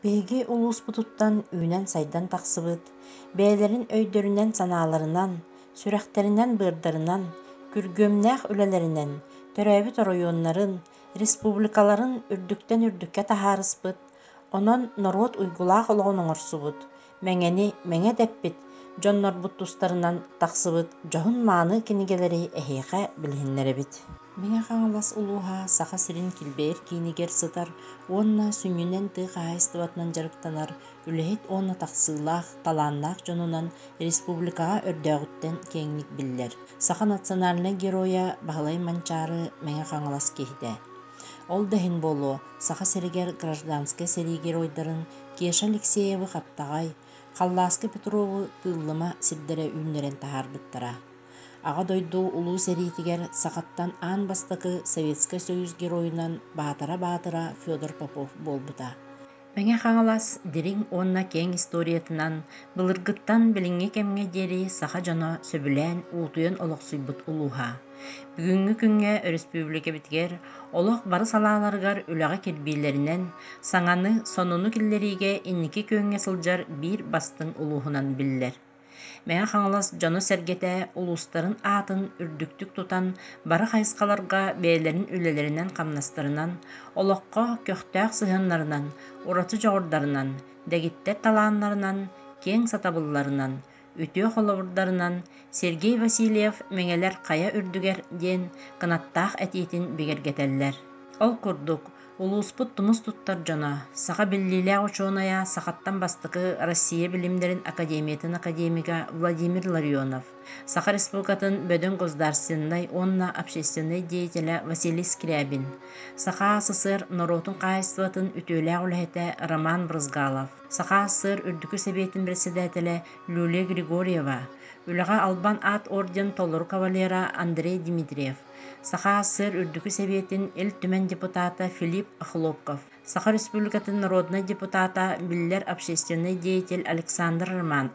Биһиги улууспутуттан үүнэн-сайдан тахсыбыт, бэйэлэрин өйдөрүнэн-санааларынан, сүрэхтэринэн-быардарынан, күргүөмнээх үлэлэринэн төрөөбүт оройуоннарын, республикаларын үрдүктэн үрдүккэ таһаарыспыт, онон норуот уйгулаах олоҕун оҥорсубут, Мэҥэни мэҥэ дэппит дьоннорбут тустарынан тахсыбыт дьоһун-мааны кинигэлэри эһиэхэ билиһиннэрэбит. Мэҥэ Хаҥалас улууһа Саха сирин килбэйэр киинигэр сытар уонна сүнньүнэн тыа хаһаайыстыбатынан дьарыктанар үлэһит уонна тахсыылаах, талааннаах дьонунан республикаҕа өрдөөҕүттэн киэҥник биллэр. Саха национальнай геройа Баһылай Манчаары Мэҥэ Хаҥалас киһитэ. Ол да иһин буолуо, Саха сиригэр гражданскай сэрии геройдарын Кеша Алексеевы Хаптаҕай, Халлааскы Петрову Тыыллыма сирдэрэ үүннэрэн таһаарбыттара. Аҕа дойду Улуу сэриитигэр сахаттан аан бастакы Советскай Союз геройунан Баатара Баатыра Федор Попов буолбута. Мэҥэ Хаҥалас дириҥ уонна киэҥ историятынан былыргыттан билиҥҥи кэмҥэ диэри саха дьоно сөбүлээн уутуйан олохсуйбут улууһа. Бүгүҥҥү күҥҥэ өрөспүүбүлүкэбитигэр олох бары салааларыгар үлэҕэ кирбиилэринэн, саҥаны, сонуну киллэриигэ инники күөҥҥэ сылдьар биир бастыҥ улууһунан биллэр. Мэҥэ Хаҥалас дьоно-сэргэтэ улуустарын аатын үрдүктүк тутан, бары хайысхаларга бэйэлэрин үлэлэринэн-хамнастарынан, олоххо көхтөөх сыһыаннарынан, ураты дьоҕурдарынан, дэгиттэр талааннарынан, киэҥ сатабылларынан, үтүө холобурдарынан Сергей Васильев «Мэҥэлэр хайа үрдүгэр» диэн кынаттаах этиитин бигэргэтэллэр. Ол курдук, улууспут тумус туттар дьоно, саха биллиилээх учуонайа, сахаттан бастакы Россия билимнэрин академиятын академига Владимир Ларионов, Саха Республикатын бөдөҥ государственнай уонна общественнай деятелэ Василий Скрябин, Саха СССР норуотун хаһаайыстыбатын үтүөлээх үлэһитэ Роман Брызгалов, Саха СССР Үрдүкү Сэбиэтин председателэ Люлия Григорьева, Үлэҕэ Албан аат орден толору кавалера Андрей Дмитриев, Саха СССР Үрдүкү Сэбиэтин Ил Түмэн депутата Филипп Охлопков, Саха Республикатын народнай депутата, биллэр общественнай деятель Александр Романов,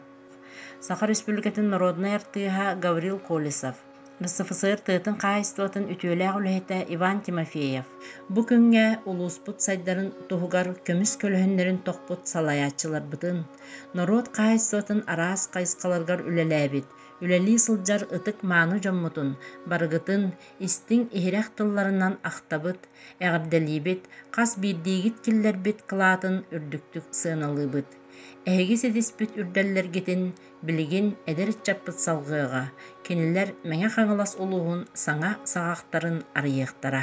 Саха Республикатын народнай артыыһа Гаврил Колесов, РСФСР тыатын хаһаайыстыбатын үтүөлээх үлэһитэ Иван Тимофеев. Бу күҥҥэ улууспут сайдарын туһугар көмүс көлөһүннэрин тохпут салайааччыларбытын, норуот хаһаайыстыбатын араас хайысхаларыгар үлэлээбит, үлэлии сылдьар ытык-мааны дьоммутун барыгытын истиҥ-иһирэх тылларынан ахтабыт, эҕэрдэлиибит, хас биирдиигит киллэрбит кылаатын үрдүктүк сыаналыыбыт. Эһиги ситиспит үрдэллэргитин билигин эдэр ыччаппыт салҕыаҕа, кинилэр Мэҥэ Хаҥалас улууһун саҥа саҕахтарын арыйыахтара.